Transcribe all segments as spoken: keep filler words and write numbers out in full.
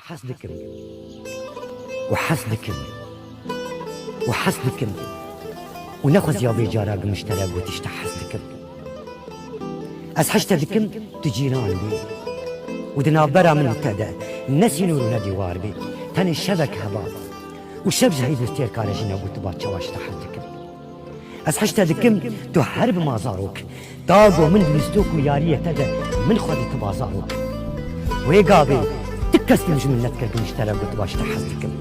Hez dikim. Û hez dikim. Û hez dikim. Û nexweziya vê cara gim ji te re got, ji te hez dikim. Ez hej te dikim, tu cîran bî. Û di navbera min û te de ne sînor û ne dîwar bî. Tenê şevek heba. Û şev ji heyv li têr kare jî negotiba çawa ji te hez dikim. Ez hej te dikim, tu her bima zarok. Ta ku min di lîstok û yariyê te de min xwedî tu ba zarok. Wê gavê ti kes min ji min nedikir, min ji te re gotiba ji te hez dikim.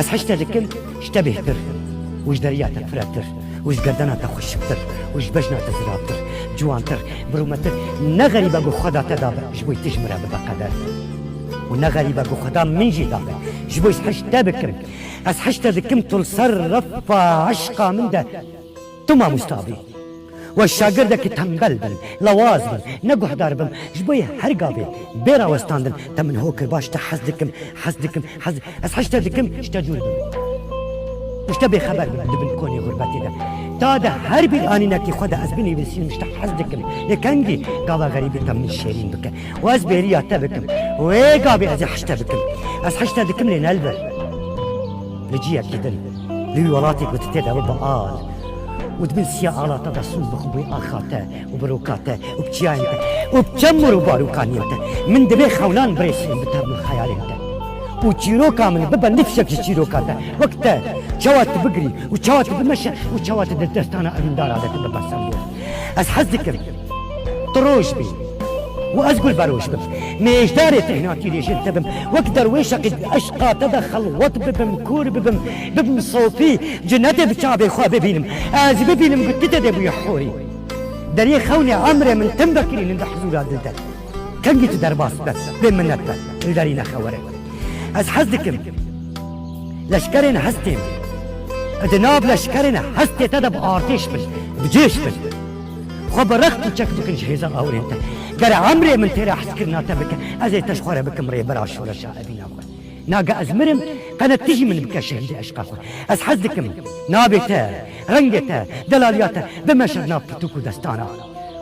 Ez hej te dikim, ji te bêhtir û ji deriya te firetir û ji gerdena te xweşiktir û ji bejna te ziravtir, ciwantir, bi rûmetir. Ne xerîbe ku Xweda te dabe ji bo tu ji min re bibe qeder. Û ne xerîbe ku Xweda min jî dabe ji bo ez hej te bikim. Ez hej te dikim, tu li ser refa eşqa min de tu mamosta bî. We şagirdekî tembel bim, lewaz bim, ne guhdar bim. Ji bo yê her gavê bê rawestandin te min ho kir, baş te hez dikim, hez dikim, hez dikim. Ez hej te dikim, ji te dûr bim. Û ji te bêxeber bim di bin konê xurbetê de. Ta de her bîranînekî xwe de ez binivîsînim, ji te hez dikim. Lê kengî gava xerîbî te min şêrîn bike. Û ez bêriya te bikim. Wê gavê ez ê hej te bikim. Ez hej te dikim, lê ne li vir. Li ciyekî din. Li wî welatê ku tu tê de bibe al. Û di bin siya ala te de sûn bixwe bo axa te û bi roka te û bi çiyayên te û bi çemûr û barokaniyên te. Min divê xewnan birêsînim bi tevn û xeyalên te. Û çîroka min bibe nifşek ji çîroka te. Wek te, çawa tu bigirî û çawa tu bimeşe û çawa tu di destana evîndara de tu bibe sembol. Ez hez dikim. Tu roj bî û ez gul beroj bim. Mêjdarê têhna tîrêjên te bim. Wek derwêşekî di eşqa te de xelwet bibim, kûr bibim, bibim sofî. Cinetê bi çavê xwe bibînim. Ez bibînim ku tu tê de bûye horî. Deriyê xewnê emrê min tim vekirînin di hizûra dil de. Kengî tu derbas be, bê minet be, li derî nexewere. Ez hez dikim. Leşkerên hestê min. Di nav leşkerên hestê te de bi artêş bin, bi cêş bin. Xwe bi rext û çek bikin ji hêza awirên te. Ger emrê min têra hezkirina te bike, ez ê te ji xwe re bikim rêbera şoreşa evîna xwe. Nage ez mirim, qene tu jî min bike şehîdê eşqa xwe. Ez hez dikim, navê te, rengê te, delaliya te bimeşe di nav pirtûk û destana.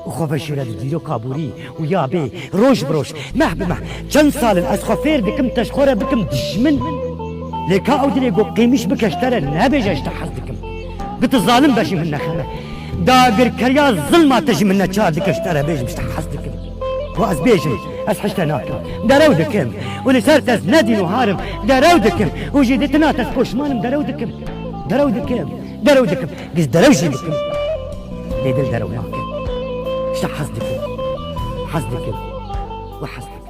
Û xwe veşêre di dîroka borî û ya bê, roj bi roj, meh bi meh, çend sal in ez xwe fêr dikim te ji xwe re bikim dijmin. Lê ka ew dilê ku qîmîş bike ji te re nebêje ji te hez dikim. Ku tu zalim be jî min nexeme. Dagirkeriya zilma te jî min neçar dike ji te re bêjim ji te hez dikim. Ku ez bêjim, ez hej te nakim. Derew dikim. Û li ser te ez ne dîn û har im. Derew dikim. Û jî di tina te ez poşman im, derew dikim. Derew dikim. Derew dikim. Giş derew jî dikim. Lê dil derew nake. Ji te hez dikim. Hez dikim. Û hez dikim.